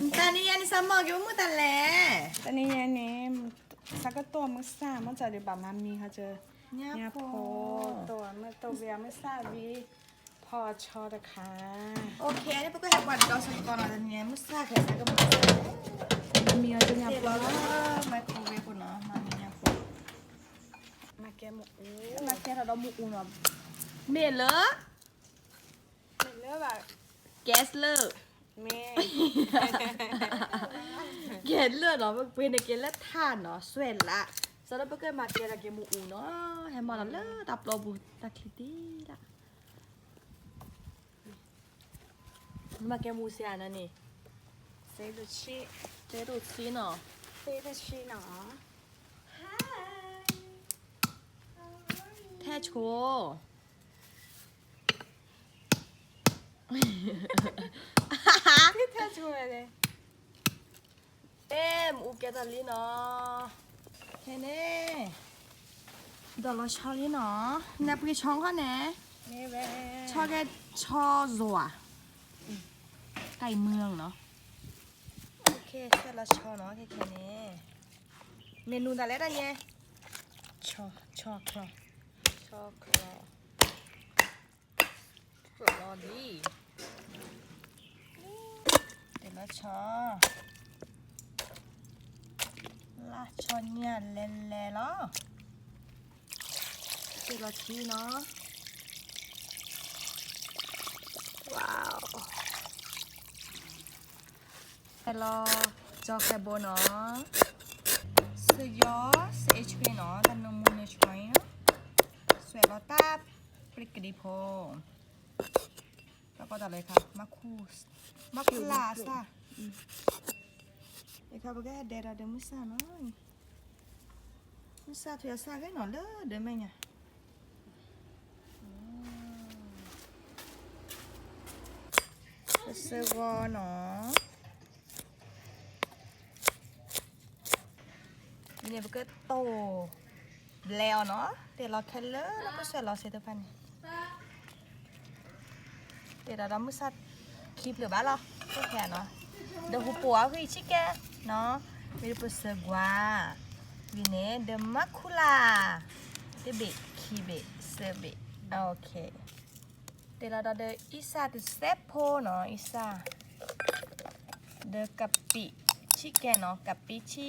တနံၤညါန့ၣ် စးမီၢ်က့ၤမုၢ်တလဲၣ်. တနံၤညါန့ၣ် စးကတိၢ်မုၢ်ဆၣ် မ့ၢ်စးဒုးဘၣ်မၤမံၤဟီ ညၣ်ဖိ, ညၣ်ဖိ, တိၢ်မုၢ်တိၢ်ဝံၤ မုၢ်ဆၣ်ဝံၤ ဖီအဆီတခါ. အိၣ်ခ့ န့ၣ် ပကဟဲပှၤဒီးစ့ၢ်ကီးနီၤ တနံၤညါ မုၢ်ဆၣ်ခဲစးကမၤ မၤမံၤအီၤညၣ်ဖိလီၤ, microwave ဖိနီၤ မၤမံၤညၣ်ဖိ, မၤကဲမ့ၣ်အူ, မၤကဲထီၣ်ဒီးမ့ၣ်အူနီၤ, မ့ၢ်လၢ မ့ၢ်လၢဘၣ် gas လၢ မ့ၢ် ကဲလၢာ်နီၤ ပပှ့ၤန့ၢ်က့ၤလၢထးနီၤ စွဲးလး, စးထီၣ်ပကမၤကဲထီၣ်က့ၤမ့ၣ်အူနီၤ, ဟဲမၤလီၤလၢတၢ်ပျီပူၤ တၢ်ချံတ့လၢ်, မၤကဲမ့ၣ်အူစ့ၢ်ဧါနီၤန့ၣ်, စ့တဆံ, စ့တဆံနီၤ, စ့တဆံနီၤ, ထဲဆိ ထဲဆိဝဲလဲၣ်, အဲ မ့ၣ်အူကဲထီၣ်လံနီၤ, ခဲန့ၣ် ဒီးလီၤဆီလံနီၤ, နပှ့ၤဆီခီန့ၣ်, ဆီကဲဆီယွၤ, တၢ်အံၤမုၢ်နီၤ, ခဲလီၤဆီနီၤ ခဲခဲန့ၣ်, မ့ၢ်နူၤတၢ်လဲၣ်တၢ်ညဲ, ဆီ, ဆီချီ, ဆီချီ လီၤဒ်, တဲလီၤဆီ, လၢဆီညၣ်လဲၤလဲၤလီၤ, တဲလီၤထံနီၤ, wow. ဟဲလီၤ ကၠီၤခဲဘိနီၤ, စယီၤ စ့ဆှံနီၤ တၢ်နမူနဆှံနီၤ, စွဲးလီၤတၢ်ပျံၤကဒံဖိ, တၢ်ကီတၢ်လၢခါ မၤခူ, မၤခူလၢအစၢ်, ယခါပကဟဲဒဲးဒီးဒီးမုၢ်ဆၣ်နီၤ, မုၢ်ဆၣ်ထွဲအစၢ်ဂ့ၤနီၤ လၢဒၢးမဲာ်ညါ ပစၢဂီၤနီၤ, န့ၣ် ပကတိၢ်ဘျဲအီၤနီၤ, တဲလီၤခဲလၢာ်လၢပစွဲးလီၤစ့တဖၣ်န့ၣ်, တဲဒီးဒီးမုၢ်ဆၣ်ခံဖျၢၣ်ဘၣ်လီၤ, ခဲနီၤ, ဒီးဟူပိာ်အဂံၢ်ဆံကဲနီၤ, မ့ၢ်ပစၢဂီၤ, ဝံၤန့ၣ် ဒီးမၤခူလၢ်, တဘ့ၣ်ခံဘ့ၣ်သၢဘ့ၣ်, တဲလီၤဒီးဒီးအံစၢ်တစဲးဖိနီၤ အံစၢ်, ဒီးကပံးဆံကဲနီၤ ကပံးဆံ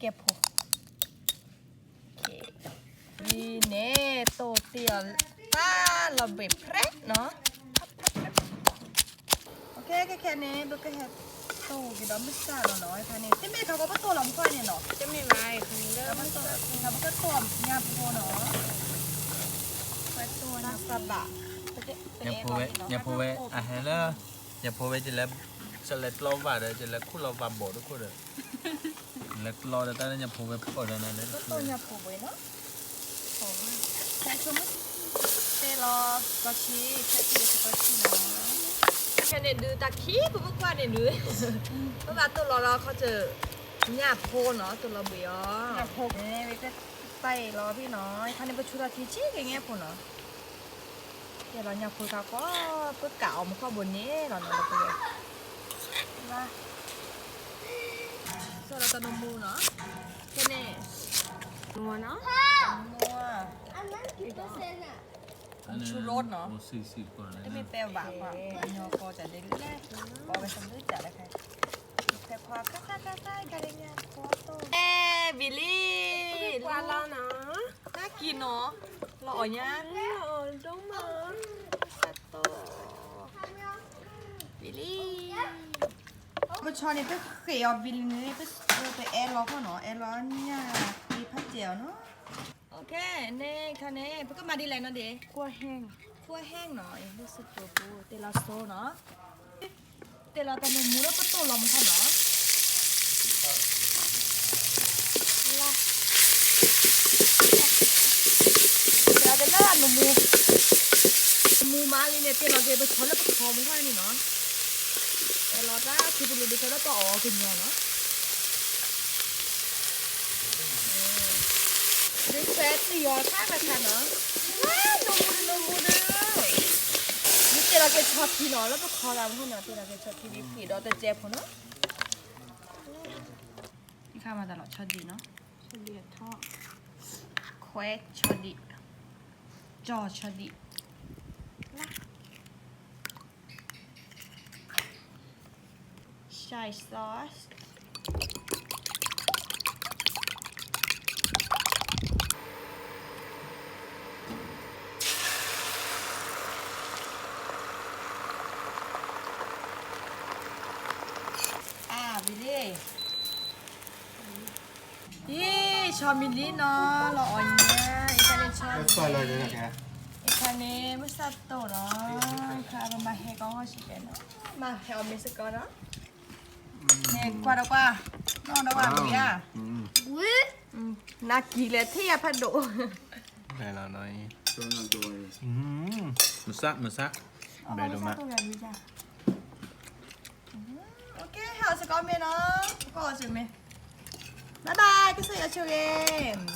ကဲဖိ, ဝံၤန့ၣ် တိၢ်တ့ၢ်အီၤတၢ်လီၤဘှံးဖြဲးနီၤ, ခဲခဲန့ၣ် ပကဟဲတိၢ်က့ၤဒီးမုၢ်ဆၣ်လီၤနီၤ, အခါန့ၣ် တမ့ၢ်ခီကီပတိၢ်လီၤမူခိၣ်န့ၣ်နီၤ, တမ့ၢ်ဘၣ်, ခါပကတိၢ်ညၣ်ဖိနီၤ, ပတိၢ်ညၣ်ဖိဘၣ်, ညၣ်ဖိဝဲ အဟဲလၢ, ညၣ်ဖိဝဲ ယလဲၤကျီဘၣ်ဒီး ယလဲၤခူၣ်လီၤဘၣ်ဘီၣ်တခိၣ်ဒီး, လဲၤကျီဒီးတၢ်လၢညၣ်ဖိဝဲပၢၢ်ဒီးနၤလၢ, ပတိၢ်ညၣ်ဖိဘၣ်နီၤ, တဲလီၤ ကီဆံ, ခဲဆံဒီးကီဆံနီၤ, ခဲန့ၣ်ဒုးတၢ်ခံပမုၢ်ကွၢ်န့ၣ်ဒုး, ပဘၣ်တိၢ်လီၤဒီးခီတ, ညၣ်ဖိနီၤ တိၢ်လီၤဘှံးအီၤ, ညၣ်ဖိန့ၣ် ပတၢ်အံၤလီၤဖဲနီၤ, ခါန့ၣ် ပဆူထီၣ်ခံဆံက့ၤငဲၢ်ဖိနီၤ, ကဲလီၤညၣ်ဖိခါခီ, ပကးအီၤမူခိၣ်ဘိန့ၣ်လီၤနီၤ, လၢပလဲၤ, ဆိလီၤတၢ်နမူနီၤ, ခဲန့ၣ်, နမူနီၤ, ဆူရိနီၤ, တမ့ၢ်ပဲဘၣ်, ညီကီၢ်တၢ်ဒ်လဲၣ်, ကီၢ်ဝဲသလုၢ်တၢ်လၢခဲ, ဖဲခွါခါခါခါခါ ကါဒဲညါ, အဲ ဘံလံ, ပှၤလီၤနီၤ, တၢ်ကံၤနီၤ, လီၤအီၣ်ညါ, လီၤအီၣ်ဒိၣ်မး, ဘံလံ, ပဆီန့ၣ် ပဃ့အီၤဘံလံန့ၣ် ပအဲၣ်လီၤခီနီၤ, အဲၣ်လီၤညၣ်ဖ့ဖးစဲးအီၤနီၤ, ခဲန့ၣ်ခါန့ၣ် ပကမၤဒ်လဲၣ်နီၤဒ့, ကွၢ်ဟဲနီၤ, ကွၢ်ဟဲနီၤ, လၢစတိၤပူၤ တဲလီၤစိနီၤ တဲလီၤတၢ်နမူလၢပတိၢ်လီၤမူခိၣ်နီၤ, လၢ, တဲလီၤတၢ်လၢနမူ, နမူမးလံန့ၣ် တဲလီၤက့ၤပဆီလၢပဆီမူခိၣ်န့ၣ်နီၤ, တဲလီၤတၢ်ခံပလူးဒုး တဲလၢတၢ်အီၣ်ကညီနီၤ ဒုးခွဲးတံၢ်အီၤခါခါခါနီၤ, နမူဒုး နမူဒုး, ဒုးတဲလီၤက့ၤဆီထံနီၤ လၢပခီဂၤမူခိၣ်နီၤ, တဲလီၤက့ၤဆီထံဒ်ဖံးဒီးတကဲဖိနီၤ, ကမၤတၢ်လီၤဆီဒံၣ်နီၤ, ဆီဒံၣ်အထီ, ခွဲဆီဒံၣ်, ကၠီဆီဒံၣ်, လၢ soy sauce. အါ ဝံၤလံ, အံၤ ဆီမံၤလံနီၤ လီၤအီၣ်ညါ, အံၤခါန့ၣ်ဆီမံၤလံ, အံၤခါန့ၣ် မုၢ်ဆၣ်တိၢ်နီၤ, ခါပမၤဟဲကီၢ်ဂီၢ်စံးကဲနီၤ, မၤဟဲအီၣ်မ့ၢ်စ့ၢ်ကီးနီၤ, န့ၣ်ကွၢ်ဒီးကွၢ်, နီၢ်ဒီးကွၢ် ဝံၤဧါ, နၤကံၤလဲၤထံၣ်ယၤဖးဒိၣ်, မုၢ်ဆၣ်တိၢ်ယၤဝံၤဧါ, ဟဲအီၣ်စ့ၢ်ကီးမ့ၢ်နီၤ, ကီၢ်အီၣ်စ့ၢ်မ့ၢ် bye bye ကစၢ်ယွၤဆိၣ်ဂ့ၤ